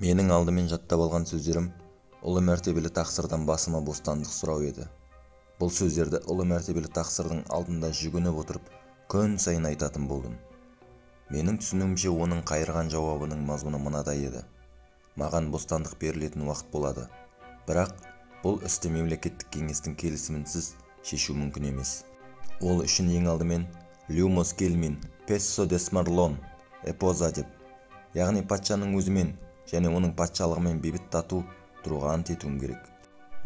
Менің алдымен жаттап алған сөздерім ұлы мәртебелі тақсырдан басыма бостандық сұрау еді. Бұл сөздерді ұлы мәртебелі тақсырдың алдында жүгініп отырып, күн сайын айтатын болдым. Менің түсінуімше, оның қайырған жауабының мазмұны мынадай еді. Маған бостандық берілетін уақыт болады. Бірақ бұл істі мемлекеттік кеңестің келісімінсіз шешу мүмкін емес. Ол үшін ең алдымен «Люмос Кельмин, Пессо Десмарлон, Эпоза» деп, яғни патшаның өзімен және оның патшалығымен бейбіт тату тұруға ант етуім керек.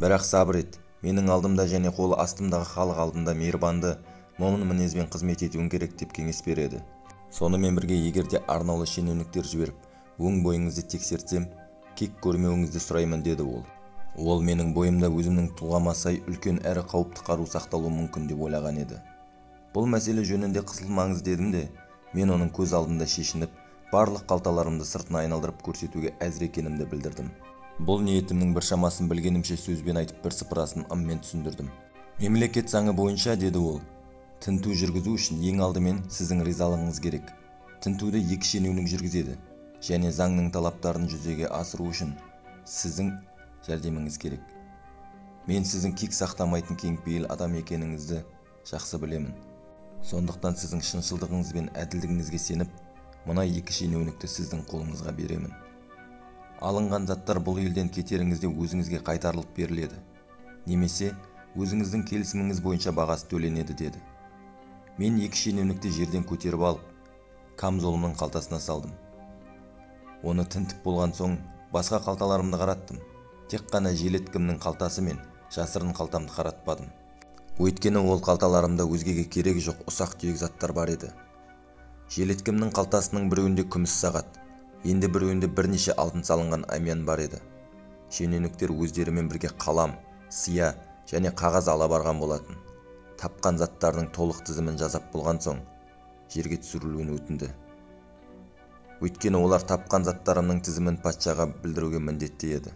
Бірақ сабыр ет, менің алдымда және қол астымдағы халық алдында мейірбанды, момын мінезбен қызмет етуің керек деп кеңес береді. Сонымен бірге егер де арнаулы шенеуніктер жіберіп, өң бойыңызды тексертсем, кек көрмеуіңізді сұраймын деді ол. Ол менің бойымда өзімнің тұлғама сай үлкен әрі қауіпті қару сақталуы мүмкін деп ойлаған еді. Бұл мәселе жөнінде қысылмаңыз дедім де, мен оның көз алдында шешініп, барлық қалталарымды сыртына айналдырып көрсетуге әзір екенімді білдірдім. Бұл ниетімнің бір шамасын білгенімше сөзбен айтып, бір сыпырасын ыммен түсіндірдім. Мемлекет заңы бойынша, деді ол, тінту жүргізу үшін ең алдымен сіздің ризалығыңыз керек. Тінтуді екі шенеунік жүргізеді және заңның талаптарын жүзеге асыру үшін сіздің жәрдеміңіз керек. Мен сіздің кек сақтамайтын кеңпейіл адам екеніңізді жақсы білемін. Сондықтан сіздің шыншылдығыңыз бен әділдігіңізге сеніп, мына екі шенеунікті сіздің қолыңызға беремін. Алынған заттар бұл елден кетеріңізде өзіңізге қайтарылып беріледі. Немесе өзіңіздің келісіміңіз бойынша бағасы төленеді деді. Мен екі шенеунікті жерден көтеріп алып, камзолымның қалтасына салдым. Оны тінтіп болған соң басқа қалталарымды қараттым. Тек қана желеткімнің қалтасы мен жасырын қалтамды қаратпадым. Өйткені ол қалталарымда өзгеге керегі жоқ ұсақ-түйек заттар бар еді. Желеткімнің қалтасының біреуінде күміс сағат, енді біреуінде бірнеше алтын салынған әмиян бар еді. Шенеуніктер өздерімен бірге қалам, сия және қағаз ала барған болатын. Тапқан заттарының толық тізімін жазап болған соң, жерге түсірілуін өтінді. Өйткені олар тапқан заттарымның тізімін патшаға білдіруге міндетті еді.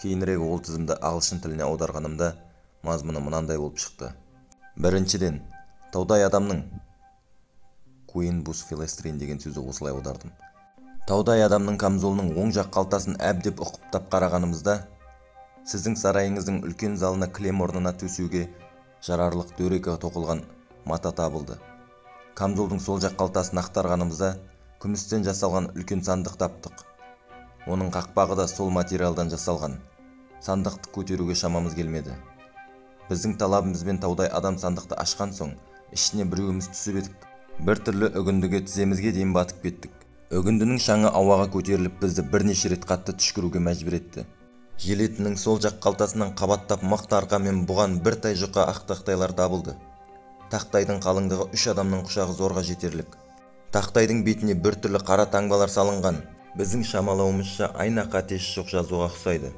Кейінірек ол тізімді ағылшын тіліне аударғанымда мазмұны мынандай болып шықты. Біріншіден, таудай адамның Куин бус филестрин деген сөзді осылай аудардым. Таудай адамның камзолының оң жақ қалтасын әбдеп ұқыптап қарағанымызда, сіздің сарайыңыздың үлкен залына кілем орнына төсеуге жарарлық дөрекі тоқылған мата табылды. Камзолдың сол жақ қалтасын ақтарғанымызда, күмістен жасалған үлкен сандық таптық. Оның қақпағы да сол материалдан жасалған. Сандықты көтеруге шамамыз келмеді. Біздің талабымызбен таудай адам сандықты ашқан соң, ішіне біреуіміз түсіп едік. Бір түрлі үгіндіге тіземізге дейін батып кеттік. Үгіндінің шаңы ауаға көтеріліп, бізді бірнеше рет қатты түшкіруге мәжбүр етті. Желетінің сол жақ қалтасынан қабаттап мықты арқамен бұған бір тай жұқа ақ тақтайлар табылды. Тақтайдың қалыңдығы 3 адамның құшағы зорға жетерлік. Тақтайдың бетіне бір түрлі қара таңбалар салынған. Біздің шамалауымызша айна қатесі жоқ жазуға ұқсайды.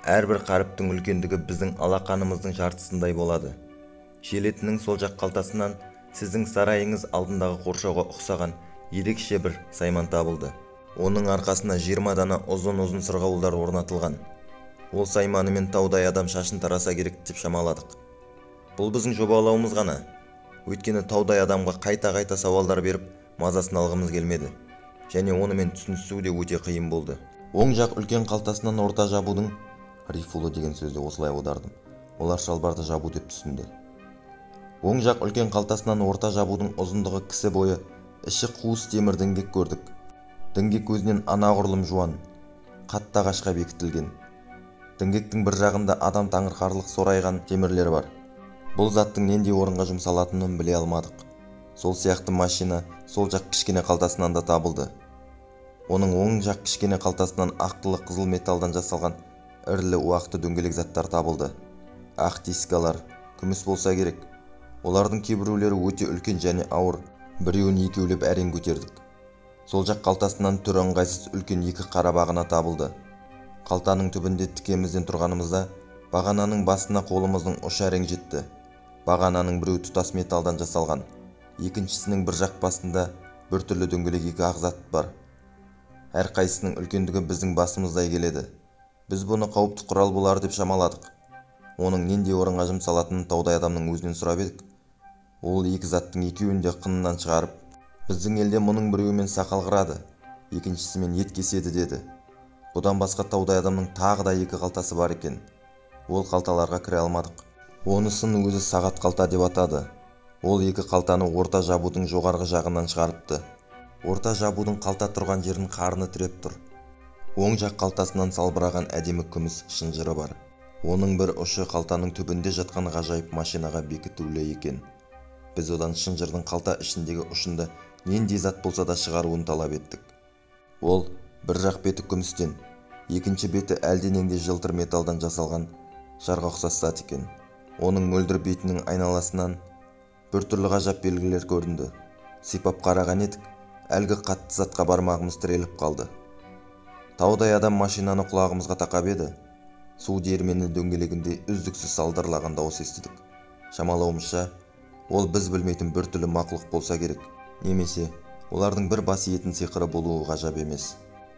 Әрбір қаріптің үлкендігі біздің алақанымыздың жартысындай болады. Желетінің сол жақ қалтасынан сіздің сарайыңыз алдындағы қоршауға ұқсаған ерекше бір сайман табылды. Оның арқасына 20 дана ұзын-ұзын сырғауылдар орнатылған. Ол сайманымен таудай адам шашын тараса керек деп шамаладық. Бұл біздің жобалауымыз ғана. Өйткені таудай адамға қайта-қайта сауалдар беріп, мазасын алғымыз келмеді. Және онымен түсінісу де өте қиын болды. Оң жақ үлкен қалтасынан орта жабудың рифулы деген сөзді осылай аудардым. Олар шалбарды жабу деп түсінді. Оң жақ үлкен қалтасынан орта жабудың ұзындығы кісі бойы, іші қуыс темір діңгек көрдік. Діңгек өзінен анағұрлым жуан, қатты ағашқа бекітілген. Діңгектің бір жағында адам таңырқарлық сорайған темірлер бар. Бұл заттың нендей орынға жұмсалатынын біле алмадық. Сол сияқты машина сол жақ кішкене қалтасынан да табылды. Оның оң жақ кішкене қалтасынан ақтылы қызыл металдан жасалған ірілі уақты дөңгелек заттар табылды. Ақ дискалар, күміс болса керек. Олардың кейбіреулері өте үлкен және ауыр, біреуін екеулеп әрең көтердік. Сол жақ қалтасынан түрі ыңғайсыз үлкен екі қара бағана табылды. Қалтаның түбінде тікемізден тұрғанымызда бағананың басына қолымыздың ұшы әрең жетті. Бағананың біреуі тұтас металдан жасалған, екіншісінің бір жақ басында бір түрлі дөңгелек екі ақ зат бар. Әрқайсысының үлкендігі біздің басымыздай келеді. Біз бұны қауіпті құрал болар деп шамаладық. Оның нендей орынға жұмсалатынын таудай адамның өзінен сұрап едік. Ол екі заттың екеуін де қынынан шығарып, біздің елде мұның біреуімен сақал қырады, екіншісімен ет кеседі деді. Бұдан басқа таудай адамның тағы да екі қалтасы бар екен. Ол қалталарға кіре алмадық. Онысын өзі сағат қалта деп атады. Ол екі қалтаны орта жабудың жоғарғы жағынан шығарыпты. Орта жабудың қалта тұрған жерін қарны тіреп тұр. Оң жақ қалтасынан салбыраған әдемі күміс шынжыры бар. Оның бір ұшы қалтаның түбінде жатқан ғажайып машинаға бекітулі екен. Біз одан шынжырдың қалта ішіндегі ұшында нендей зат болса да шығаруын талап еттік. Ол бір жақ беті күмістен, екінші беті әлденендей жылтыр металдан жасалған шарға ұқсас зат екен. Оның мөлдір бетінің айналасынан біртүрлі ғажап белгілер көрінді. Сипап қараған едік, әлгі қатты затқа бармағымыз тіреліп қалды. Таудай адам машинаны құлағымызға тақап еді. Су диірмені дөңгелегіндей үздіксіз салдырлаған дауыс естідік. Шамалауымызша, ол біз білмейтін біртүрлі мақұлық болса керек. Немесе олардың бір бас иетін сиқыры болуы ғажап емес.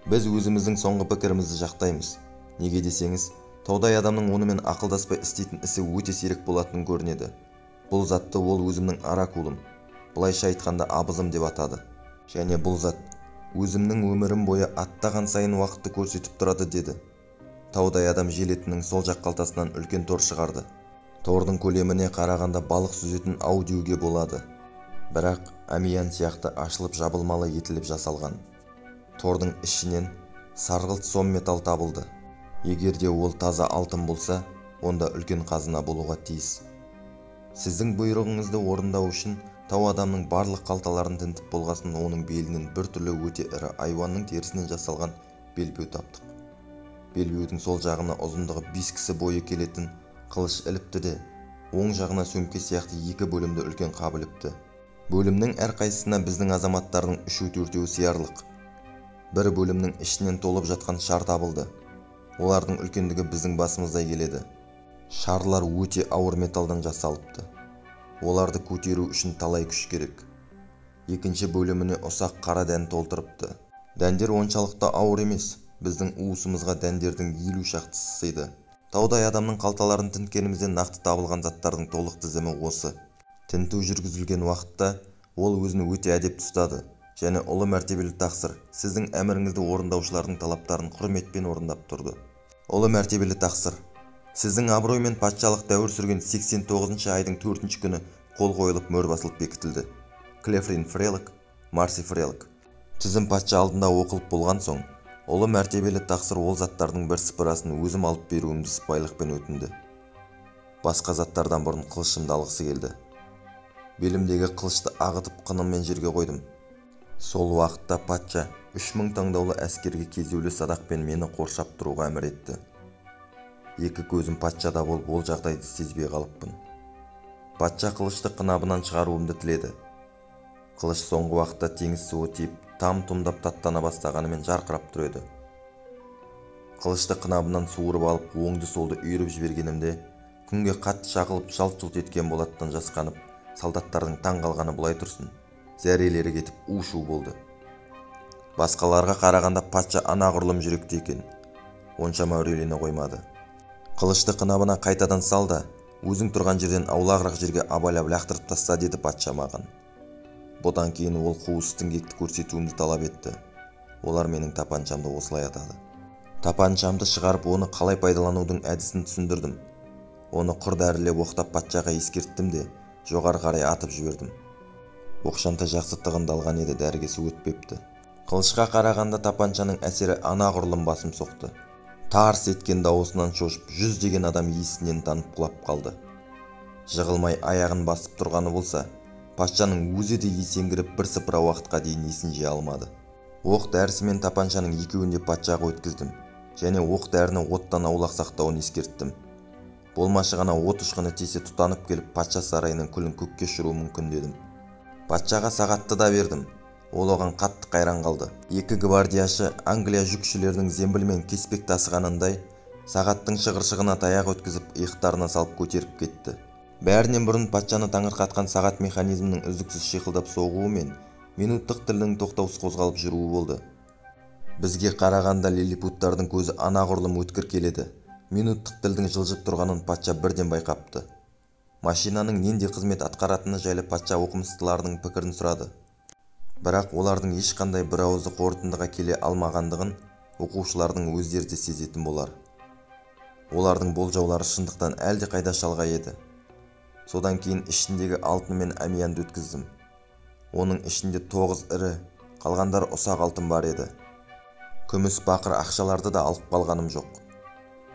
Біз өзіміздің соңғы пікірімізді жақтаймыз. Неге десеңіз, таудай адамның онымен ақылдаспай істейтін ісі өте сирек болатын көрінеді. Бұл затты ол өзімнің оракулым, былайша айтқанда абызым деп атады. Және бұл зат өзімнің өмірім бойы аттаған сайын уақытты көрсетіп тұрады деді. Таудай адам желетінің сол жақ қалтасынан үлкен тор шығарды. Тордың көлеміне қарағанда балық сүзетін ау деуге болады. Бірақ әмиян сияқты ашылып жабылмалы етіліп жасалған. Тордың ішінен сарғылт сом металл табылды. Егер де ол таза алтын болса, онда үлкен қазына болуға тиіс. Сіздің бұйрығыңызды орындау үшін тау адамның барлық қалталарын тінтіп болғасын оның белінен біртүрлі өте ірі айуанның терісінен жасалған белбеу таптық. Белбеудің сол жағына ұзындығы 5 кісі бойы келетін қылыш іліпті де, оң жағына сөмке сияқты екі бөлімді үлкен қап іліпті. Бөлімнің әрқайсысына біздің азаматтардың 3-4-еуі сиярлық. Бір бөлімнің ішінен толып жатқан шар табылды. Олардың үлкендігі біздің басымыздай келеді. Шарлар өте ауыр металдан жасалыпты. Оларды көтеру үшін талай күш керек. Екінші бөліміне ұсақ қара дән толтырыпты. Дәндер оншалықты ауыр емес, біздің уысымызға дәндердің 50 шақтысы сыйды. Таудай адамның қалталарын тінткенімізден нақты табылған заттардың толық тізімі осы. Тінту жүргізілген уақытта ол өзін өте әдепті ұстады және ұлы мәртебелі тақсыр, сіздің әміріңізді орындаушылардың талаптарын құрметпен орындап тұрды. Ұлы мәртебелі тақсыр, сіздің абыроймен патшалық дәуір сүрген 89-шы айдың 4-ші күні қол қойылып мөр басылып бекітілді. Клефрин Фрелок, Марси Фрелок. Тізім патша алдында оқылып болған соң, ұлы мәртебелі тақсыр ол заттардың бір сыпырасын өзім алып беруімді сыпайылықпен өтінді. Басқа заттардан бұрын қылышымды алғысы келді. Белімдегі қылышты ағытып қыныммен жерге қойдым. Сол уақытта патша 3000 таңдаулы әскерге кезеулі садақпен мені қоршап тұруға әмір етті. Екі көзім патшада болып, ол жағдайды сезбей қалыппын. Патша қылышты қынабынан шығаруымды тіледі. Қылыш соңғы уақытта теңіз суы тиіп, там-тұмдап таттана бастағанымен жарқырап тұр еді. Қылышты қынабынан суырып алып, оңды-солды үйіріп жібергенімде, күнге қатты шағылып, жалт-жұлт еткен болаттан жасқанып, солдаттардың таң қалғаны былай тұрсын, зәрелері кетіп у-шу болды. Басқаларға қарағанда патша анағұрлым жүректі екен. Оншама үрейлене қоймады. Қылышты қынабына қайтадан сал да, өзің тұрған жерден аулағырақ жерге абайлап лақтырып таста деді патша маған. Бұдан кейін ол қуыс діңгекті көрсетуімді талап етті. Олар менің тапаншамды осылай атады. Тапаншамды шығарып, оны қалай пайдаланудың әдісін түсіндірдім. Оны құр дәрілеп оқтап патшаға ескерттім де, жоғары қарай атып жібердім. Оқшанта жақсы тығындалған еді, дәрігесі өтпепті. Қылышқа қарағанда тапаншаның әсері анағұрлым басым соқты. Тарс еткен дауысынан шошып, жүздеген адам есінен танып құлап қалды. Жығылмай аяғын басып тұрғаны болса, патшаның өзі де есеңгіріп бір сыпыра уақытқа дейін есін жия алмады. Оқ дәрісі мен тапаншаның екеуін де патшаға өткіздім және оқ дәріні оттан аулақ сақтауын ескерттім. Болмашы ғана от ұшқыны тисе тұтанып келіп патша сарайының күлін көкке ұшыруы мүмкін дедім. Патшаға сағатты да бердім. Ол оған қатты қайран қалды. Екі гвардияшы Англия жүкшілерінің зембілмен кеспек тасығанындай сағаттың шығыршығына таяқ өткізіп иықтарына салып көтеріп кетті. Бәрінен бұрын патшаны таңырқатқан сағат механизмінің үздіксіз шиқылдап соғуы мен минуттық тілінің тоқтаусыз қозғалып жүруі болды. Бізге қарағанда лилипуттардың көзі анағұрлым өткір келеді. Минуттық тілдің жылжып тұрғанын патша бірден байқапты. Машинаның нендей қызмет атқаратыны жайлы патша оқымыстылардың пікірін сұрады. Бірақ олардың ешқандай бір ауызды қорытындыға келе алмағандығын, Оқушылардың өздері де сезетін болар. Олардың болжаулары шындықтан әлдеқайда шалғай еді. Содан кейін ішіндегі алтын мен әмиянды өткіздім. Оның ішінде 9 ірі, қалғандары ұсақ алтын бар еді. Күміс бақыр ақшаларды да алып қалғаным жоқ.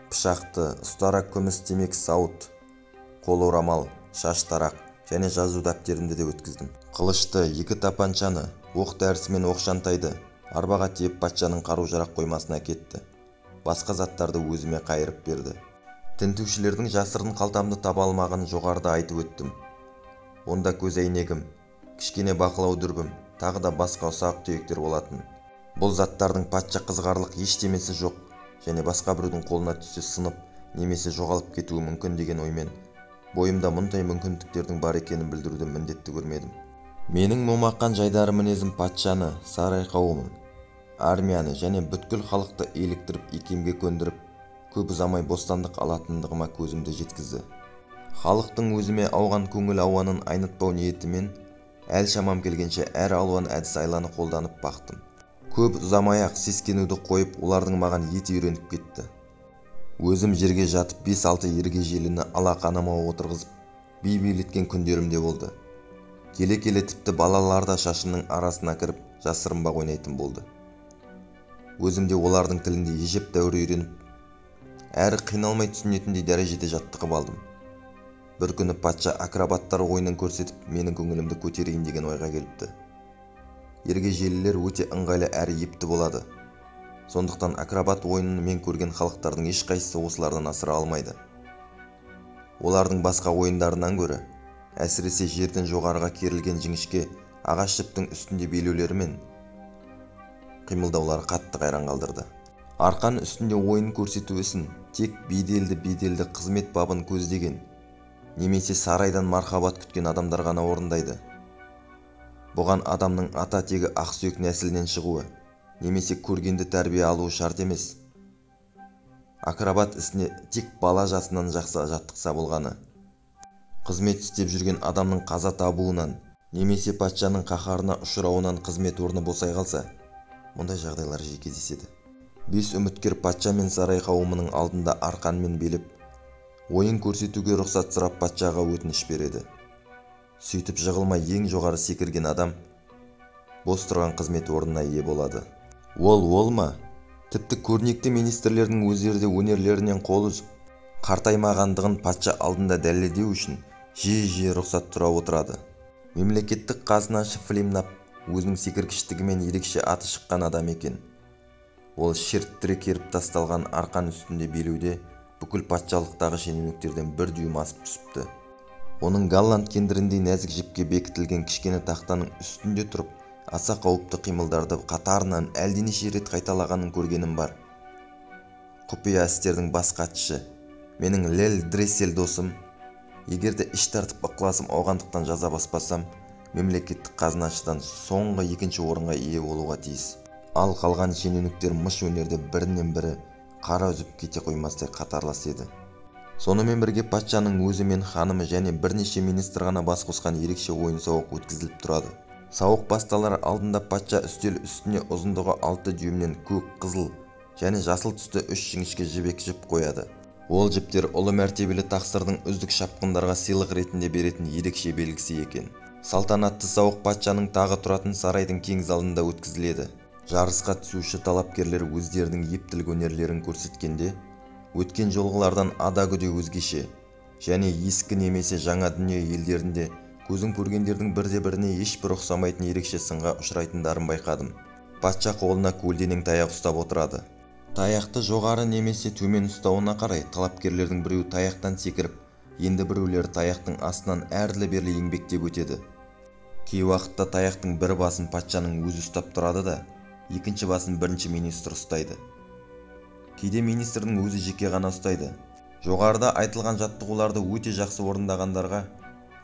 Пышақты, ұстара күміс темекі сауыт, қол орамал, шаш тарақ және жазу дәптерімді де өткіздім. Қылышты, 2 тапаншаны, оқ дәрісі мен оқшантайды арбаға тиеп патшаның қару-жарақ қоймасына әкетті. Басқа заттарды өзіме қайырып берді. Тінтушілердің жасырын қалтамды таба алмағанын жоғарыда айтып өттім. Онда көз әйнегім, кішкене бақылау дүрбім, тағы да басқа ұсақ түйектер болатын. Бұл заттардың патша қызығарлық ештемесі жоқ және басқа біреудің қолына түссе сынып немесе жоғалып кетуі мүмкін деген оймен бойымда мұндай мүмкіндіктердің бар екенін білдіруді міндетті көрмедім. Менің момақан жайдары мінезім патшаны, сарай қауымын, армияны және бүткіл халықты еліктіріп икемге көндіріп, көп ұзамай бостандық алатындығыма көзімді жеткізді. Халықтың өзіме ауған көңіл ауанын айнытпау ниетімен әл шамам келгенше әр алуан әдіс айланы қолданып бақтым. Көп ұзамай-ақ сескенуді қойып, олардың маған еті үйреніп кетті. Өзім жерге жатып 5-6 ергежейліні алақаныма отырғызып, би билеткен күндерім де болды. Келе-келе тіпті балалар да шашымның арасына кіріп, жасырынбақ ойнайтын болды. Өзім де олардың тілінде әжептәуір үйреніп, әрі қиналмай түсінетіндей дәрежеде жаттығып алдым. Бір күні патша акробаттар ойынын көрсетіп, менің көңілімді көтерейін деген ойға келіпті. Ергежейлілер өте ыңғайлы әрі епті болады. Сондықтан акробат ойынын мен көрген халықтардың ешқайсысы осылардан асыра алмайды. Олардың басқа ойындарынан гөрі, әсіресе жерден жоғарыға керілген жіңішке ағаш жіптің үстінде билеулері мен қимылдаулары қатты қайран қалдырды. Арқан үстінде ойын көрсету ісін тек беделді қызмет бабын көздеген немесе сарайдан мархабат күткен адамдар ғана орындайды. Бұған адамның ата-тегі ақсүйек нәсілінен шығуы немесе көргенді тәрбие алуы шарт емес. Акробат ісіне тек бала жасынан жақсы жаттықса болғаны. Қызмет істеп жүрген адамның қаза табуынан немесе патшаның қаһарына ұшырауынан қызмет орны босай қалса, мұндай жағдайлар жиі кездеседі. 5 үміткер патша мен сарай қауымының алдында арқанмен билеп, ойын көрсетуге рұқсат сұрап патшаға өтініш береді. Сөйтіп жығылмай ең жоғары секірген адам бос тұрған қызмет орнына ие болады. Ол ма? Тіпті көрнекті министрлердің өздері де өнерлерінен қол үзіп, қартаймағандығын патша алдында дәлелдеу үшін жиі-жиі рұқсат сұрап отырады. Мемлекеттік қазынашы Флимнап өзінің секіргіштігімен ерекше аты шыққан адам екен. Ол шерттіре керіп тасталған арқан үстінде билеуде бүкіл патшалықтағы шенеуніктерден бір дюйм асып түсіпті. Оның голланд кендіріндей нәзік жіпке бекітілген кішкене тақтаның үстінде тұрып, аса қауіпті қимылдарды қатарынан әлденеше рет қайталағанын көргенім бар. Құпия істердің бас хатшысы, менің Лел Дрессель досым, егер де іш тартып ықыласым ауғандықтан жаза баспасам, мемлекеттік қазынашыдан соңғы екінші орынға ие болуға тиіс. Ал қалған шенеуніктер мыш өнерде бірінен бірі қара үзіп кете қоймастай қатарлас еді. Сонымен бірге патшаның өзі мен ханымы және бірнеше министр ғана бас қосқан ерекше ойын-сауық өткізіліп тұрады. Сауық басталар алдында патша үстел үстіне ұзындығы 6 дюймнен көк, қызыл және жасыл түсті 3 жіңішке жібек жіп қояды. Ол жіптер ұлы мәртебелі тақсырдың үздік шапқындарға сыйлық ретінде беретін ерекше белгісі екен. Салтанатты сауық патшаның тағы тұратын сарайдың кең залында өткізіледі. Жарысқа түсуші талапкерлер өздерінің ептілік өнерлерін көрсеткенде, өткен жолғылардан ада-күде өзгеше және ескі немесе жаңа дүние елдерінде көзім көргендердің бірде-біріне ешбір ұқсамайтын ерекше сынға ұшырайтындарын байқадым. Патша қолына көлденең таяқ ұстап отырады. Таяқты жоғары немесе төмен ұстауына қарай талапкерлердің біреуі таяқтан секіріп, енді біреулері таяқтың астынан әрлі-берлі еңбектеп өтеді. Кей уақытта таяқтың бір басын патшаның өзі ұстап тұрады да, екінші басын бірінші министр ұстайды. Кейде министрдің өзі жеке ғана ұстайды. Жоғарыда айтылған жаттығуларды өте жақсы орындағандарға,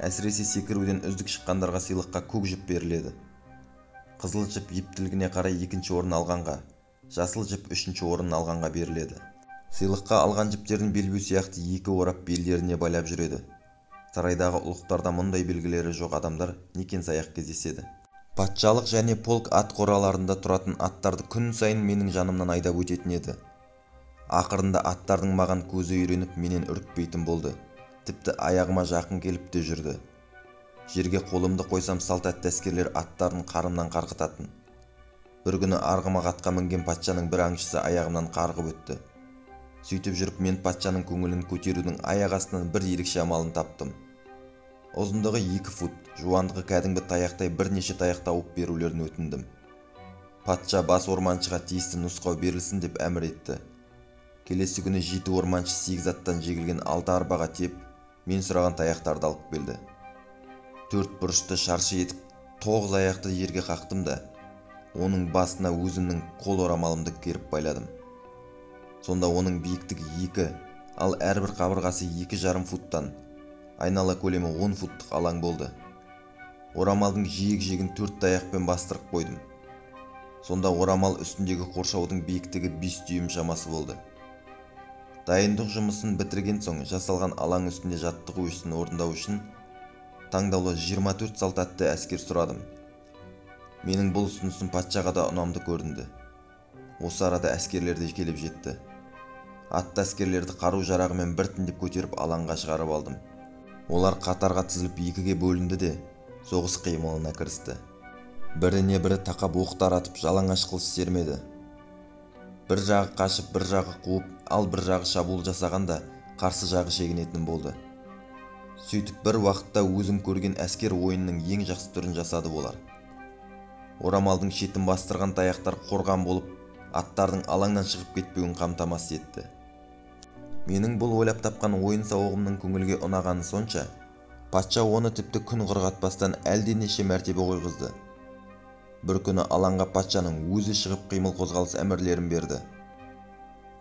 әсіресе секіруден үздік шыққандарға сыйлыққа көк жіп беріледі. Қызыл жіп ептілігіне қарай екінші орын алғанға, жасыл жіп үшінші орын алғанға беріледі. Сыйлыққа алған жіптерін белбеу сияқты екі орап белдеріне байлап жүреді. Сарайдағы ұлықтарда мұндай белгілері жоқ адамдар некен-саяқ кездеседі. Патшалық және полк ат қораларында тұратын аттарды күн сайын менің жанымнан айдап өтетін еді. Ақырында аттардың маған көзі үйреніп, менен үрікпейтін болды. Тіпті аяғыма жақын келіп те жүрді. Жерге қолымды қойсам, салт атты әскерлер аттарын қарымнан қарғытатын. Бір күні арғымақ атқа мінген патшаның бір аңшысы аяғымнан қарғып өтті. Сөйтіп жүріп мен патшаның көңілін көтерудің аяқ астынан бір ерекше амалын таптым. Ұзындығы 2 фут, жуандығы кәдімгі таяқтай бірнеше таяқ тауып берулерін өтіндім. Патша бас орманшыға тиісті нұсқау берілсін деп әмір етті. Келесі күні 7 орманшы 8 аттан жегілген 6 арбаға тиеп, мен сұраған таяқтарды алып келді. 4 бұрышты шаршы етіп 9 аяқты жерге қақтым да, оның басына өзімнің қол орамалымды керіп байладым. Сонда оның биіктігі 2, ал әрбір қабырғасы 2,5 футтан, айнала көлемі 10 футтық алаң болды. Орамалдың жиек-жегін 4 таяқпен бастырып қойдым. Сонда орамал үстіндегі қоршаудың биіктігі 5 дюйм шамасы болды. Дайындық жұмысын бітірген соң жасалған алаң үстінде жаттығу ісін орындау үшін таңдаулы 24 салт атты әскер сұрадым. Менің бұл ұсынысым патшаға да ұнамды көрінді. Осы арада әскерлер де келіп жетті. Атты әскерлерді қару-жарағымен біртіндеп көтеріп алаңға шығарып алдым. Олар қатарға тізіліп 2-ге бөлінді де соғыс қимылына кірісті. Біріне бірі тақап оқтар атып жалаңаш қылыш сермеді. Бір жағы қашып, бір жағы қуып, ал бір жағы шабуыл жасағанда қарсы жағы шегінетін болды. Сөйтіп бір уақытта өзім көрген әскер ойынның ең жақсы түрін жасады олар. Орамалдың шетін бастырған таяқтар қорған болып, аттардың алаңнан шығып кетпеуін қамтамасыз етті. Менің бұл ойлап тапқан ойын сауығымның көңілге ұнағаны сонша, патша оны тіпті күн құрғатпастан әлденеше мәртебе қойғызды. Бір күні алаңға патшаның өзі шығып қимыл қозғалыс әмірлерін берді.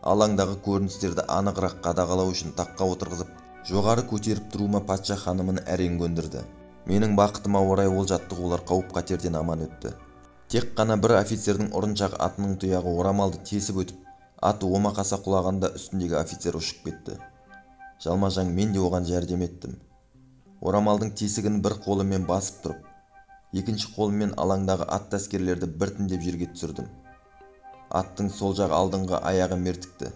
Алаңдағы көріністерді анығырақ қадағалау үшін таққа отырғызып, жоғары көтеріп тұруыма патша ханымын әрең көндірді. Менің бақытыма орай ол жаттығулар қауіп-қатерден аман өтті. Тек қана бір офицердің ұрыншақ атының тұяғы орамалды тесіп өтіп, аты омақаса құлағанда үстіндегі офицер ұшып кетті. Жалма-жан мен де оған жәрдем еттім. Орамалдың тесігін бір қолыммен басып тұрып, екінші қолыммен алаңдағы атты әскерлерді біртіндеп жерге түсірдім. Аттың сол жақ алдыңғы аяғы мертікті,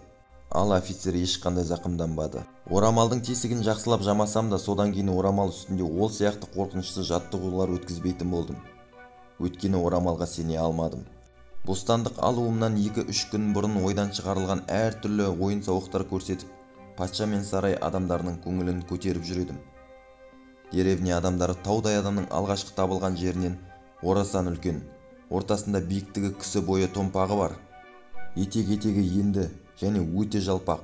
ал офицер ешқандай зақымданбады. Орамалдың тесігін жақсылап жамасам да, содан кейін орамал үстінде ол сияқты қорқынышты жаттығулар өткізбейтін болдым. Өйткені орамалға сене алмадым. Бостандық алуымнан 2-3 күн бұрын ойдан шығарылған әртүрлі ойын-сауықтар көрсетіп, патша мен сарай адамдарының көңілін көтеріп жүредім. Деревня адамдары таудай адамның алғашқы табылған жерінен орасан үлкен, ортасында биіктігі кісі бойы томпағы бар, етек-етегі енді және өте жалпақ,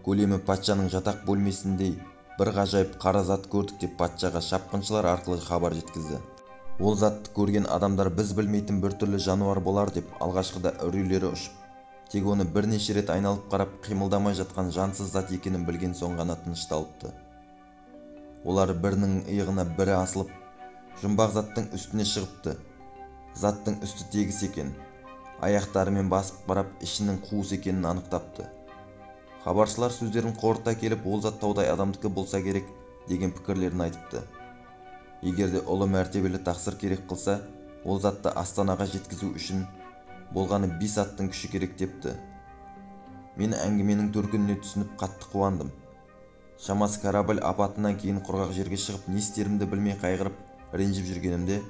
көлемі патшаның жатақ бөлмесіндей бір ғажайып қара зат көрдік деп патшаға шапқыншылар арқылы хабар жеткізді. Ол затты көрген адамдар біз білмейтін бір түрлі жануар болар деп алғашқыда үрейлері ұшып, тек оны бірнеше рет айналып қарап қимылдамай жатқан жансыз зат екенін білген соң ғана тынышталыпты. Олар бірінің иығына бірі асылып, жұмбақ заттың үстіне шығыпты. Заттың үсті тегіс екен, аяқтарымен басып қарап ішінің қуыс екенін анықтапты. Хабаршылар сөздерін қорыта келіп, ол зат таудай адамдікі болса керек деген пікірлерін айтыпты. Егер де ұлы мәртебелі тақсыр керек қылса, ол затты астанаға жеткізу үшін болғаны 5 аттың күші керек депті. Мен әңгіменің төркініне түсініп қатты қуандым. Шамасы корабль апатынан кейін құрғақ жерге шығып, не істерімді білмей қайғырып, ренжіп жүргенімде,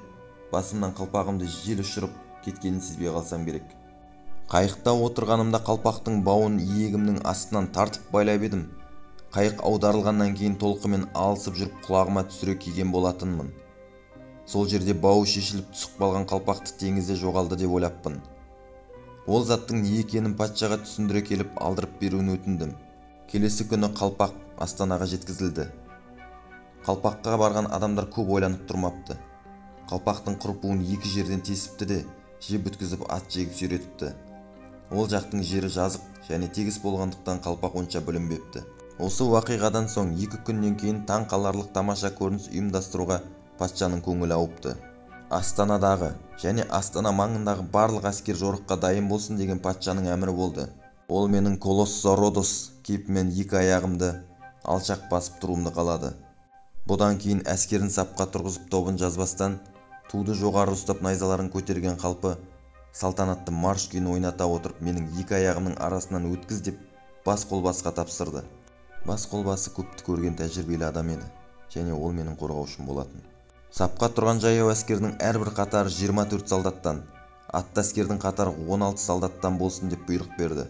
басымнан қалпағымды жел ұшырып кеткенін сезбей қалсам керек. Қайықта отырғанымда қалпақтың бауын иегімнің астынан тартып байлап едім. Қайық аударылғаннан кейін толқынмен алысып жүріп құлағыма түсіре киген болатынмын. Сол жерде бауы шешіліп түсіп қалған қалпақты теңізде жоғалды деп ойлаппын. Ол заттың не екенін патшаға түсіндіре келіп алдырып беруін өтіндім. Келесі күні қалпақ астанаға жеткізілді. Қалпаққа барған адамдар көп ойланып тұрмапты. Қалпақтың құрпуын 2 жерден тесіпті де, жеп өткізіп ат жегіп сүйретіпті. Ол жақтың жері жазық және тегіс болғандықтан қалпақ онша бүлінбепті. Осы уақиғадан соң 2 күннен кейін таң қаларлық тамаша көрініс ұйымдастыруға патшаның көңілі ауыпты. Астанадағы және Астана маңындағы барлық әскер жорыққа дайын болсын деген патшаның әмірі болды. Ол менің Колоссо Родос кейпімен 2 аяғымды алшақ басып тұруымды қалады. Бұдан кейін әскерін сапқа тұрғызып тобын жазбастан Туды жоғары ұстап найзаларын көтерген қалпы салтанатты марш күйін ойната отырып менің екі аяғымның арасынан өткіз деп бас қолбасыға тапсырды. Бас қолбасы көпті көрген тәжірибелі адам еді және ол менің қорғаушым болатын. Сапқа тұрған жаяу әскердің әрбір қатары 24 солдаттан, атты әскердің қатары 16 солдаттан болсын деп бұйрық берді.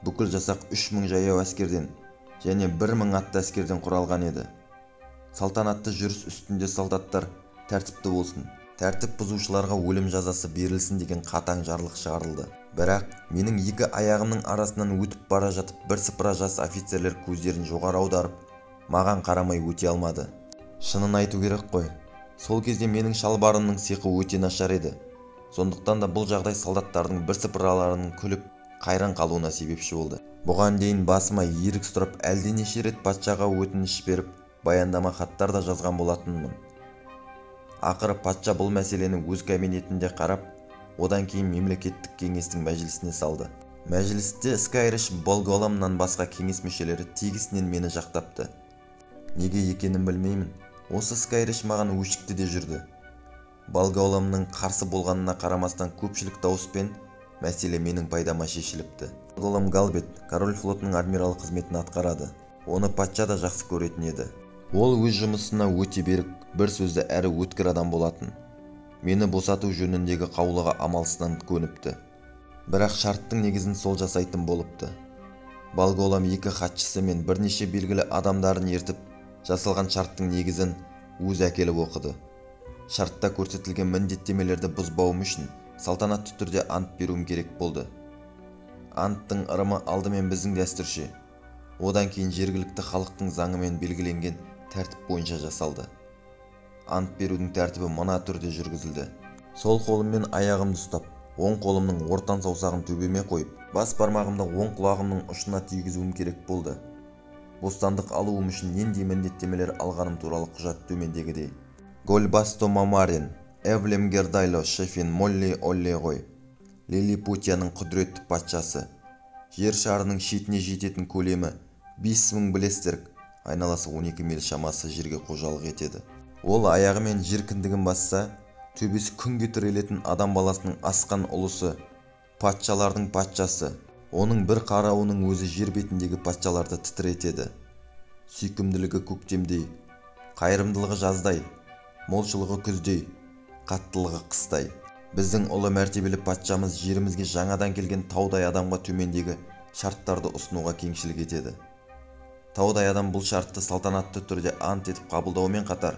Бүкіл жасақ 3000 жаяу әскерден және 1000 атты әскерден құралған еді. Салтанатты жүріс үстінде солдаттар тәртіпті болсын, тәртіп бұзушыларға өлім жазасы берілсін деген қатаң жарлық шығарылды. Бірақ менің екі аяғымның арасынан өтіп бара жатып бірсыпыра жас офицерлер көздерін жоғары аударып, маған қарамай өте алмады. Шынын айту керек қой, сол кезде менің шалбарымның сиқы өте нашар еді. Сондықтан да бұл жағдай солдаттардың бірсыпыраларының күліп, қайран қалуына себепші болды. Бұған дейін басыма ерік сұрап әлденеше рет патшаға өтініш беріп, баяндама хаттар да жазған болатынмын. Ақыры патша бұл мәселені өз кабинетінде қарап, одан кейін мемлекеттік кеңестің мәжілісіне салды. Мәжілісте Скайриш Болголамнан басқа кеңес мүшелері тегісінен мені жақтапты. Неге екенін білмеймін. Осы Скайриш маған өшікті де жүрді. Болголамның қарсы болғанына қарамастан көпшілік дауыспен мәселе менің пайдама шешіліпті. Болголам Галбет король флотының адмиралы қызметін атқарады. Оны патша да жақсы көретін еді. Ол өз жұмысына өте берік, бір сөзді әрі өткір адам болатын. Мені босату жөніндегі қаулыға амалсыздан көніпті. Бірақ шарттың негізін сол жасайтын болыпты. Болголам екі хатшысы мен бірнеше белгілі адамдарын ертіп, жасалған шарттың негізін өзі әкеліп оқыды. Шартта көрсетілген міндеттемелерді бұзбауым үшін салтанатты түрде ант беруім керек болды. Анттың ырымы алдымен біздің дәстүрше, одан кейін жергілікті халықтың заңымен белгіленген тәртіп бойынша жасалды. Ант берудің тәртібі мына түрде жүргізілді. Сол қолыммен аяғымды ұстап, оң қолымның ортан саусағын төбеме қойып, бас бармағымды оң құлағымның ұшына тигізуім керек болды. Бостандық алуым үшін нендей міндеттемелер алғаным туралы құжат төмендегідей. Гольбасто Мамарин, Эвлем Гердайло Шефин Молли Оллеғой, Лилипутияның құдіретті патшасы, жер шарының шетіне жететін көлемі 5000 білестерк, айналасы 12 миль шамасы жерге қожалық етеді. Ол аяғымен жер кіндігін басса, төбесі күнге тірелетін адам баласының асқан ұлысы, патшалардың патшасы. Оның бір қарауының өзі жер бетіндегі патшаларды тітіретеді. Сүйкімділігі көктемдей, қайырымдылығы жаздай, молшылығы күздей, қаттылығы қыстай. Біздің ұлы мәртебелі патшамыз жерімізге жаңадан келген таудай адамға төмендегі шарттарды ұсынуға кеңшілік етеді. Таудай адам бұл шартты салтанатты түрде ант етіп қабылдаумен қатар,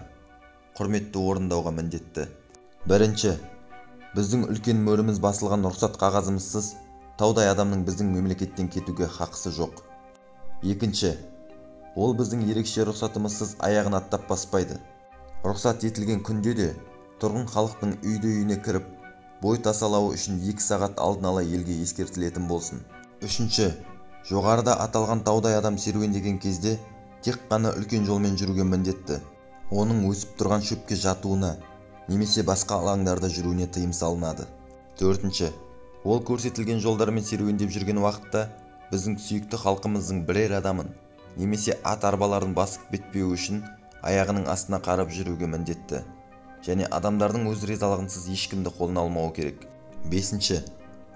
құрметті орындауға міндетті. Бірінші, біздің үлкен мөріміз басылған рұқсат қағазымызсыз таудай адамның біздің мемлекеттен кетуге хақысы жоқ. Екінші, ол біздің ерекше рұқсатымызсыз аяғын аттап баспайды. Рұқсат етілген күнде де тұрғын халықтың үйді-үйіне кіріп, бой тасалауы үшін 2 сағат алдын ала елге ескертілетін болсын. Үшінші, жоғарыда аталған таудай адам серуендеген кезде тек қана үлкен жолмен жүруге міндетті. Оның өсіп тұрған шөпке жатуына немесе басқа алаңдарда жүруіне тыйым салынады. Төртінші, ол көрсетілген жолдармен серуендеп жүрген уақытта біздің сүйікті халқымыздың бірер адамын немесе ат арбаларын басып кетпеуі үшін аяғының астына қарап жүруге міндетті. Және адамдардың өз ризалығынсыз ешкімді қолына алмауы керек. Бесінші,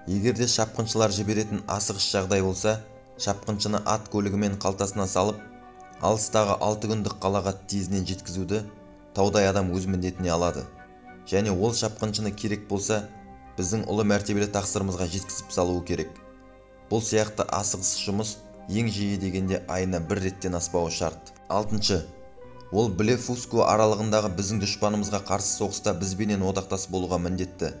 егер де шапқыншылар жіберетін асығыс жағдай болса, шапқыншыны ат көлігімен қалтасына салып, алыстағы 6 күндік қалаға тезінен жеткізуді таудай адам өз міндетіне алады. Және ол шапқыншыны керек болса, біздің ұлы мәртебелі тақсырымызға жеткізіп салуы керек. Бұл сияқты асығыс жұмыс ең жиі дегенде айына бір реттен аспауы шарт. Алтыншы, ол Блефуско аралығындағы біздің дұшпанымызға қарсы соғыста бізбенен одақтас болуға міндетті.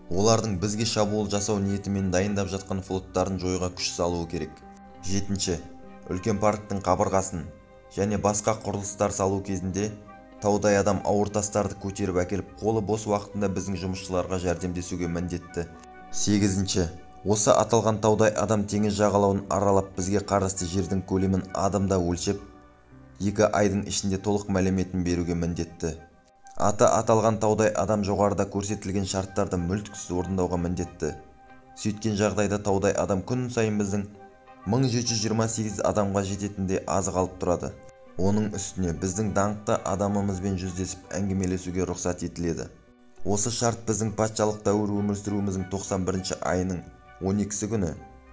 Олардың бізге шабуыл жасау ниетімен дайындап жатқан флоттарын жоюға күш салуы керек. Жетінші, үлкен парктың қабырғасын және басқа құрылыстар салу кезінде таудай адам ауыр тастарды көтеріп әкеліп, қолы бос уақытында біздің жұмысшыларға жәрдемдесуге міндетті. Сегізінші, осы аталған таудай адам теңіз жағалауын аралап бізге қарасты жердің көлемін адымда өлшеп, 2 айдың ішінде толық мәліметін беруге міндетті. Аты аталған таудай адам жоғарыда көрсетілген шарттарды мүлтіксіз орындауға міндетті. Сөйткен жағдайда таудай адам күн сайын біздің 1728 адамға жететіндей азық алып тұрады. Оның үстіне біздің даңқты адамымызбен жүздесіп әңгімелесуге рұқсат етіледі. Осы шарт біздің патшалық дәуір өмір сүруіміздің 91-ші айының 12-сі күні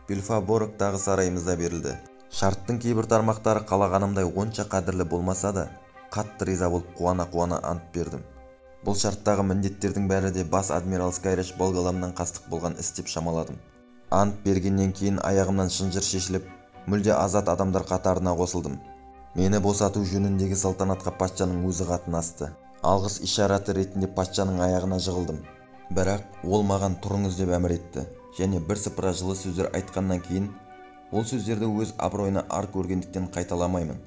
Белфаборгтағы сарайымызда берілді. Шарттың кейбір тармақтары қалағанымдай онша қадірлі болмаса да, қатты риза болып қуана-қуана ант бердім. Бұл шарттағы міндеттердің бәрі де бас адмирал Скайреш Болгаламнан қастық болған іс деп шамаладым. Ант бергеннен кейін аяғымнан шынжыр шешіліп, мүлде азат адамдар қатарына қосылдым. Мені босату жөніндегі салтанатқа патшаның өзі қатынасты. Алғыс ишараты ретінде патшаның аяғына жығылдым. Бірақ ол маған тұрыңыз деп әмір етті және бірсыпыра жылы сөздер айтқаннан кейін ол сөздерді өз абыройына ар көргендіктен қайталамаймын.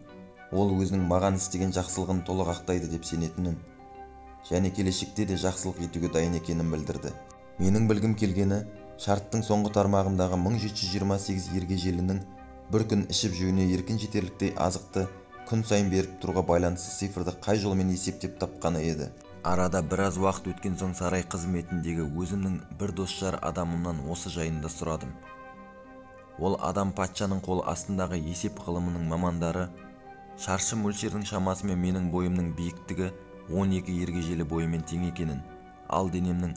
Ол өзінің маған істеген жақсылығын толық ақтайды деп сенетінін және келешекте де жақсылық етуге дайын екенін білдірді. Менің білгім келгені шарттың соңғы тармағындағы 1728 ергежейлінің бір күн ішіп жеуіне еркін жетерліктей азықты күн сайын беріп тұруға байланысты цифрды қай жолмен есептеп тапқаны еді. Арада біраз уақыт өткен соң сарай қызметіндегі өзімнің бір досжар адамымнан осы жайында сұрадым. Ол адам патшаның қолы астындағы есеп ғылымының мамандары шаршы мөлшердің шамасымен менің бойымның биіктігі 12 ергежейлі бойымен тең екенін, ал денемнің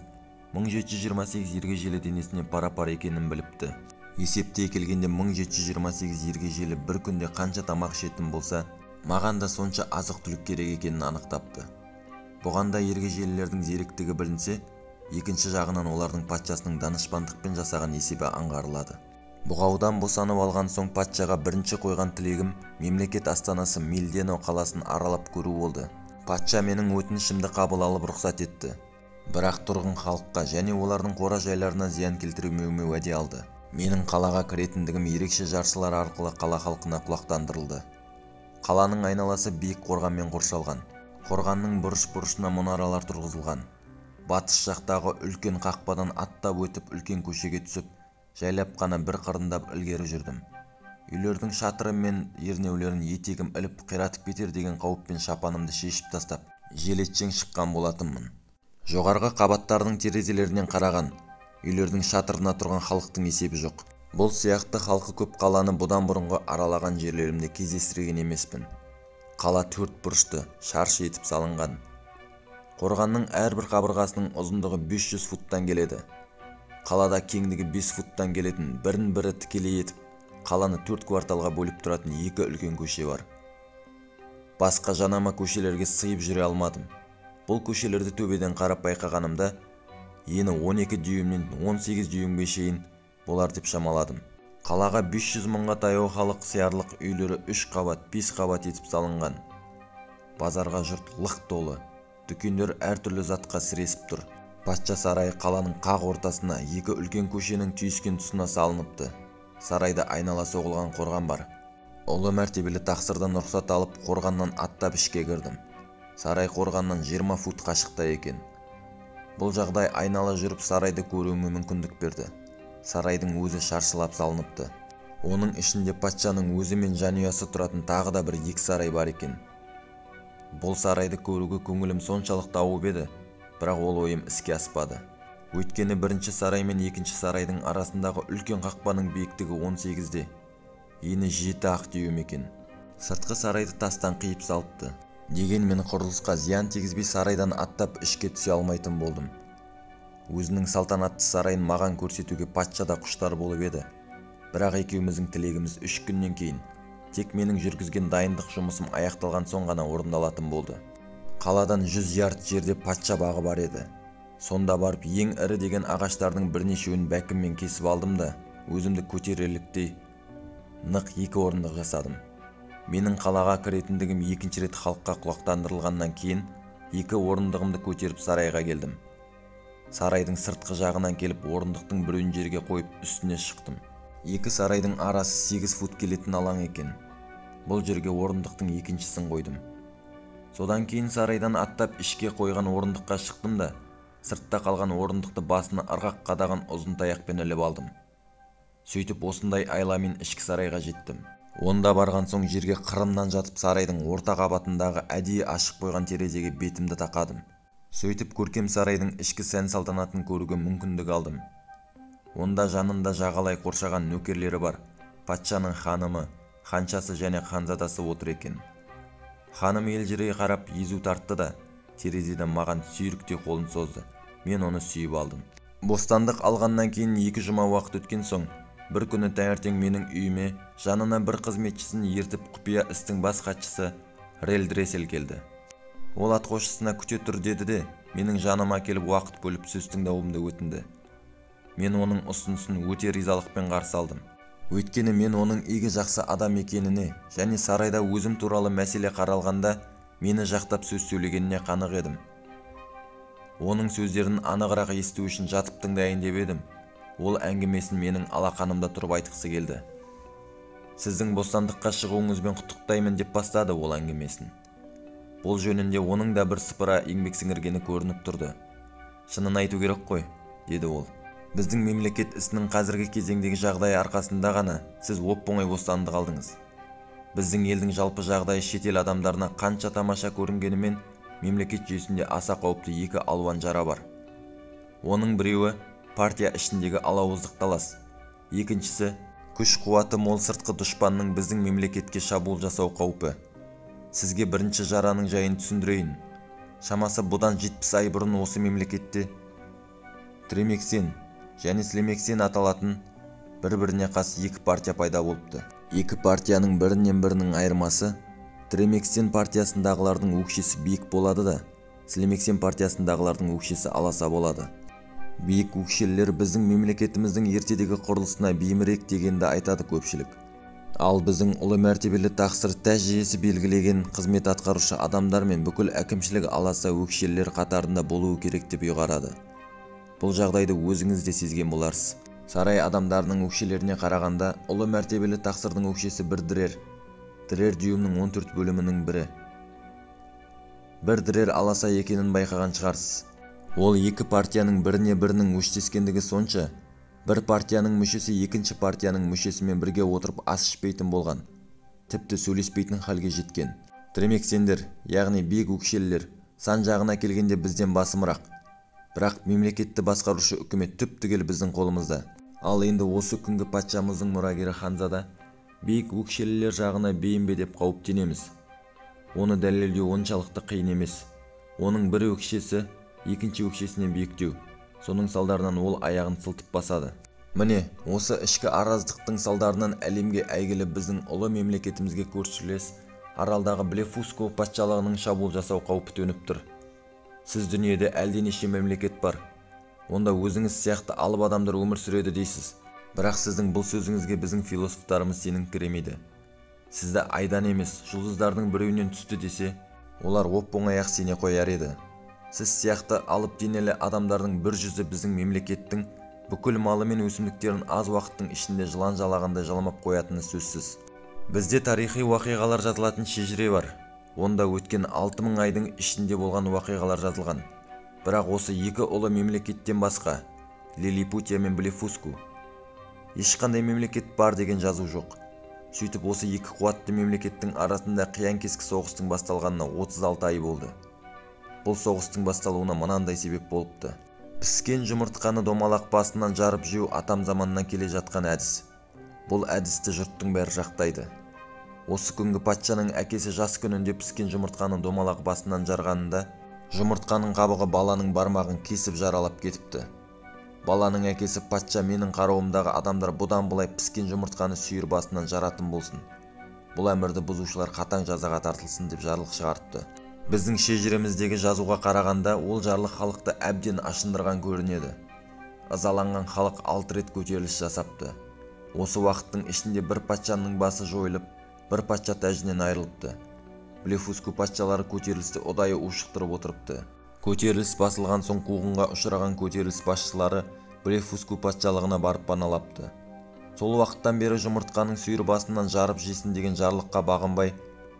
1728 ергежейлі денесіне пара-пар екенін біліпті. Есептей келгенде 1728 ергежейлі бір күнде қанша тамақ ішетін болса, маған да сонша азық-түлік керек екенін анықтапты. Бұған да ергежейлілердің зеректігі білінсе, екінші жағынан олардың патшасының данышпандықпен жасаған есебі аңғарылады. Бұғаудан босанып алған соң патшаға бірінші қойған тілегім мемлекет астанасы Мильдено қаласын аралап көру болды. Патша менің өтінішімді қабыл алып рұқсат етті. Бірақ тұрғын халыққа және олардың қора жайларына зиян келтірмеуіме уәде алды. Менің қалаға кіретіндігім ерекше жаршылар арқылы қала халқына құлақтандырылды. Қаланың айналасы биік қорғанмен қоршалған. Қорғанның бұрыш-бұрышына мұнаралар тұрғызылған. Батыс жақтағы үлкен қақпадан аттап өтіп үлкен көшеге түсіп, жайлап қана бір қырындап ілгері жүрдім. Үйлердің шатыры мен ернеулерін етегім іліп қиратып кетер деген қауіппен шапанымды шешіп тастап, желетшең шыққан болатынмын. Жоғарғы қабаттардың терезелерінен қараған, үйлердің шатырына тұрған халықтың есебі жоқ. Бұл сияқты халқы көп қаланы бұдан бұрынғы аралаған жерлерімде кездестірген емеспін. Қала төрт бұрышты, шаршы етіп салынған. Қорғанның әрбір қабырғасының ұзындығы 500 футтан келеді. Қалада кеңдігі 5 футтан келетін, бірін-бірі тікелей етіп, қаланы 4 кварталға бөліп тұратын екі үлкен көше бар. Басқа жанама көшелерге сыйып жүре алмадым. Бұл көшелерді төбеден қарап байқағанымда, ені 12 дюймнен 18 дюймге шейін болар деп шамаладым. Қалаға 500 мыңға таяу халық сиярлық үйлері 3 қабат, 5 қабат етіп салынған. Базарға жұрт лық толы, дүкендер әртүрлі затқа сіресіп тұр. Патша сарайы қаланың қақ ортасына, екі үлкен көшенің түйіскен тұсына салыныпты. Сарайда айнала соғылған қорған бар. Ұлы мәртебелі тақсырдан рұқсат алып, қорғаннан аттап ішке кірдім. Сарай қорғаннан 20 фут қашықта екен. Бұл жағдай айнала жүріп сарайды көруіме мүмкіндік берді. Сарайдың өзі шаршылап салыныпты. Оның ішінде патшаның өзі мен жанұясы тұратын тағы да бір екі сарай бар екен. Бұл сарайды көруге көңілім соншалықты ауып еді, бірақ ол ойым іске аспады. Өйткені бірінші сарай мен екінші сарайдың арасындағы үлкен қақпаның биіктігі 18-де, ені 7 ақ дюйм екен. Сыртқы сарайды тастан қиып салыпты. Дегенмен құрылысқа зиян тигізбей сарайдан аттап ішке түсе алмайтын болдым. Өзінің салтанатты сарайын маған көрсетуге патша да құштар болып еді. Бірақ екеуміздің тілегіміз 3 күннен кейін, тек менің жүргізген дайындық жұмысым аяқталған соң ғана орындалатын болды. Қаладан 100 ярд жерде патша бағы бар еді. Сонда барып ең ірі деген ағаштардың бірнешеуін бәкіммен кесіп алдым да, өзімді көтерерліктей нық екі орындық жасадым. Менің қалаға кіретіндігім екінші рет халыққа құлақтандырылғаннан кейін екі орындығымды көтеріп сарайға келдім. Сарайдың сыртқы жағынан келіп орындықтың біреуін жерге қойып үстіне шықтым. Екі сарайдың арасы 8 фут келетін алаң екен. Бұл жерге орындықтың екіншісін қойдым. Содан кейін сарайдан аттап ішке қойған орындыққа шықтым да, сыртта қалған орындықты басына ырғақ қадаған ұзын таяқпен іліп алдым. Сөйтіп осындай айламен ішкі сарайға жеттім. Онда барған соң жерге қырымнан жатып сарайдың орта қабатындағы әдейі ашық қойған терезеге бетімді тақадым. Сөйтіп көркем сарайдың ішкі сән салтанатын көруге мүмкіндік алдым. Онда жанында жағалай қоршаған нөкерлері бар, патшаның ханымы, ханшасы және ханзадасы отыр екен. Ханым елжірей қарап езу тартты да, Терезеден маған сүйріктей қолын созды. Мен оны сүйіп алдым. Бостандық алғаннан кейін 2 жұма уақыт өткен соң, бір күні таңертең менің үйіме жанына бір қызметшісін ертіп құпия істің бас хатшысы Рельдресел келді. Ол атқосшысына күте тұр деді де, менің жаныма келіп уақыт бөліп сөз тыңдауымды өтінді. Мен оның ұсынысын өте ризалықпен қарсы алдым. Өйткені мен оның игі жақсы адам екеніне және сарайда өзім туралы мәселе қаралғанда мені жақтап сөз сөйлегеніне қанық едім. Оның сөздерін анығырақ есту үшін жатып тыңдайын деп едім. Ол әңгімесін менің алақанымда тұрып айтқысы келді. Сіздің бостандыққа шығуыңызбен құттықтаймын деп бастады ол әңгімесін. Бұл жөнінде оның да бір сыпыра еңбек сіңіргені көрініп тұрды. Шынын айту керек қой, деді ол. Біздің мемлекет ісінің қазіргі кезеңдегі жағдайы арқасында ғана сіз оп-оңай бостандық алдыңыз. Біздің елдің жалпы жағдайы шетел адамдарына қанша тамаша көрінгенімен, мемлекет жүйесінде аса қауіпті екі алуан жара бар. Оның біреуі партия ішіндегі алауыздық талас, екіншісі күш қуаты мол сыртқы дұшпанның біздің мемлекетке шабуыл жасау қаупі. Сізге бірінші жараның жайын түсіндірейін. Шамасы бұдан 70 ай бұрын осы мемлекетте Тремексен және Слемексен аталатын бір-біріне қас екі партия пайда болыпты. Екі партияның бірінен бірінің айырмасы, Тремексен партиясындағылардың өкшесі биік болады да, Слемексен партиясындағылардың өкшесі аласа болады. Биік өкшелілер біздің мемлекетіміздің ертедегі құрылысына бейімірек дегенді айтады көпшілік. Ал біздің ұлы мәртебелі тақсыр тәж жүйесі белгілеген қызмет атқарушы адамдар мен бүкіл әкімшілік аласа өкшелілер қатарында болуы керек деп ұйғарады. Бұл жағдайды өзіңіз де сезген боларсыз. Сарай адамдарының өкшелеріне қарағанда ұлы мәртебелі тақсырдың өкшесі бір дірер, дірер дюймнің 14 бөлімінің бірі. Бір дірер аласа екенін байқаған шығарсыз. Ол екі партияның біріне бірінің өштескендігі сонша, бір партияның мүшесі екінші партияның мүшесімен бірге отырып ас ішпейтін болған, тіпті сөйлеспейтін халге жеткен. Тремексендер, яғни биік өкшелілер, сан жағына келгенде бізден басымырақ. Бірақ мемлекетті басқарушы үкімет түп-түгел біздің қолымызда. Ал енді осы күнгі патшамыздың мұрагері ханзада биік өкшелілер жағына бейім бе деп қауіптенеміз. Оны дәлелдеу оншалықты қиын емес. Оның бір өкшесі екінші өкшесінен биіктеу. Соның салдарынан ол аяғын сылтып басады. Міне, осы ішкі араздықтың салдарынан әлемге әйгілі біздің ұлы мемлекетімізге көршілес аралдағы Блефуско патшалығының шабуыл жасау қаупі төніп тұр. Сіз дүниеде әлденеше мемлекет бар. Онда өзіңіз сияқты алып адамдар өмір сүреді дейсіз. Бірақ сіздің бұл сөзіңізге біздің философтарымыз сеніңкіремейді. Сізді айдан емес, жұлдыздардың біреуінен түсті десе, олар оп-оңай-ақ сене қояр еді. Сіз сияқты алып денелі адамдардың бір жүзі біздің мемлекеттің бүкіл малы мен өсімдіктерін аз уақыттың ішінде жылан жалағандай жалмап қоятыны сөзсіз. Бізде тарихи уақиғалар жазылатын шежіре бар. Онда өткен 6000 айдың ішінде болған уақиғалар жазылған. Бірақ осы екі ұлы мемлекеттен басқа, Лилипутия мен Блефуску, ешқандай мемлекет бар деген жазу жоқ. Сөйтіп осы екі қуатты мемлекеттің арасында қиян-кескі соғыстың басталғанына 36 ай болды. Бұл соғыстың басталуына мынандай себеп болыпты. Піскен жұмыртқаны домалақ басынан жарып жеу атам заманнан келе жатқан әдіс. Бұл әдісті жұрттың бәрі жақтайды. Осы күнгі патшаның әкесі жас күнінде піскен жұмыртқаны домалақ басынан жарғанында, жұмыртқаның қабығы баланың бармағын кесіп жаралап кетіпті. Баланың әкесі патша менің қарауымдағы адамдар бұдан былай піскен жұмыртқаны сүйір басынан жаратын болсын. Бұл әмірді бұзушылар қатаң жазаға тартылсын деп жарлық шығарыпты. Біздің шежіреміздегі жазуға қарағанда ол жарлық халықты әбден ашындырған көрінеді. Ызаланған халық 6 рет көтеріліс жасапты. Осы уақыттың ішінде бір патшаның басы жойылып, бір патша тәжінен айырылыпты. Блефуску патшалары көтерілісті ұдайы ушықтырып отырыпты. Көтеріліс басылған соң қуғынға ұшыраған көтеріліс басшылары Блефуску патшалығына барып паналапты. Сол уақыттан бері жұмыртқаның сүйір басынан жарып жесін деген жарлыққа бағынбай,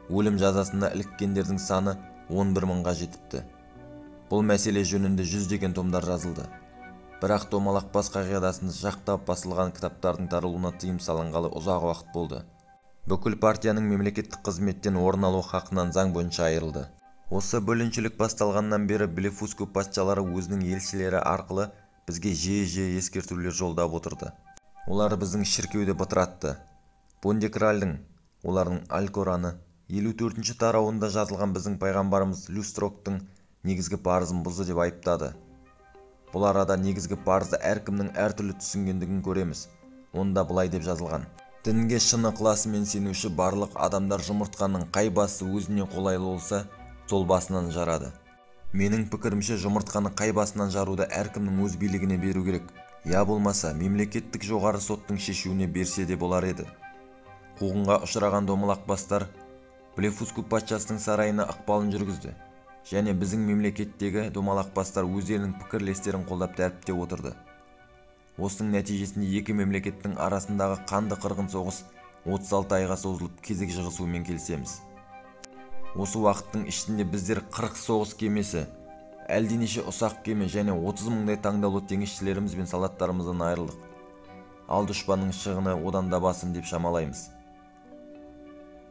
өлім жазасына іліккендердің саны 11 мыңға жетіпті. Бұл мәселе жөнінде жүздеген томдар жазылды. Бірақ домалақ бас қағидасын жақтап басылған кітаптардың таралуына тыйым салынғалы ұзақ уақыт болды. Бүкіл партияның мемлекеттік қызметтен орын алу хақынан заң бойынша айырылды. Осы бөліншілік басталғаннан бері Блефуску патшалары өзінің елшілері арқылы бізге жиі-жиі ескертулер жолдап отырды. Олар біздің шіркеуді бытыратты. Бондекралдың, олардың Аль-Кораны 54-ші тарауында жазылған біздің пайғамбарымыз Люстроктың Негізгі парызын бұзды деп айыптады. Бұл арада негізгі парызды әркімнің әртүрлі түсінгендігін көреміз. Онда былай деп жазылған: дінге шын ықыласымен сенуші барлық адамдар жұмыртқаның қай басы өзіне қолайлы болса, сол басынан жарады. Менің пікірімше, жұмыртқаны қай басынан жаруды әркімнің өз билігіне беру керек. Я болмаса, мемлекеттік жоғары соттың шешуіне берсе де болар еді. Қуғынға ұшыраған домалақ бастар Блефуску патшасының сарайына ықпалын жүргізді. Және біздің мемлекеттегі домалақ бастар өздерінің пікірлестерін қолдап тәртіпте отырды. Осының нәтижесінде екі мемлекеттің арасындағы қанды қырғын соғыс 36 айға созылып, кезек жығысумен келісеміз. Осы уақыттың ішінде біздер 40 соғыс кемесі, әлденеше ұсақ кеме және 30 мыңдай таңдаулы теңізшілеріміз бен солдаттарымыздан айырылдық. Ал дұшпанның шығыны одан да басым деп шамалаймыз.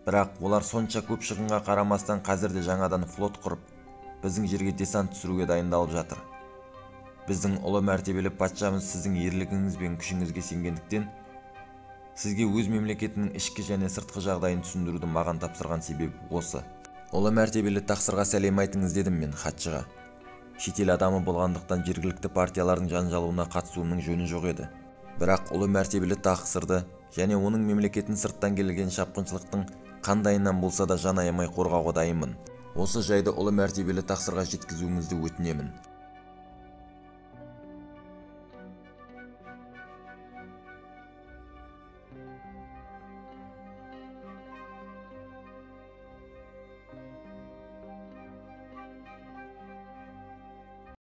Бірақ олар сонша көп шығынға қарамастан қазір де жаңадан флот құрып, біздің жерге десант түсіруге дайындалып жатыр. Біздің ұлы мәртебелі патшамыз сіздің ерлігіңіз бен күшіңізге сенгендіктен, сізге өз мемлекетінің ішкі және сыртқы жағдайын түсіндіруді маған тапсырған себебі осы. Ұлы мәртебелі тақсырға сәлем айтыңыз дедім мен хатшыға. Шетел адамы болғандықтан жергілікті партиялардың жанжалуына қатысуымның жөні жоқ еді. Бірақ ұлы мәртебелі тақсырды және оның мемлекетін сырттан келген шапқыншылықтың қандайынан болса да жан аямай қорғауға дайынмын. Осы жайды ұлы мәртебелі тақсырға жеткізуіңізді өтінемін.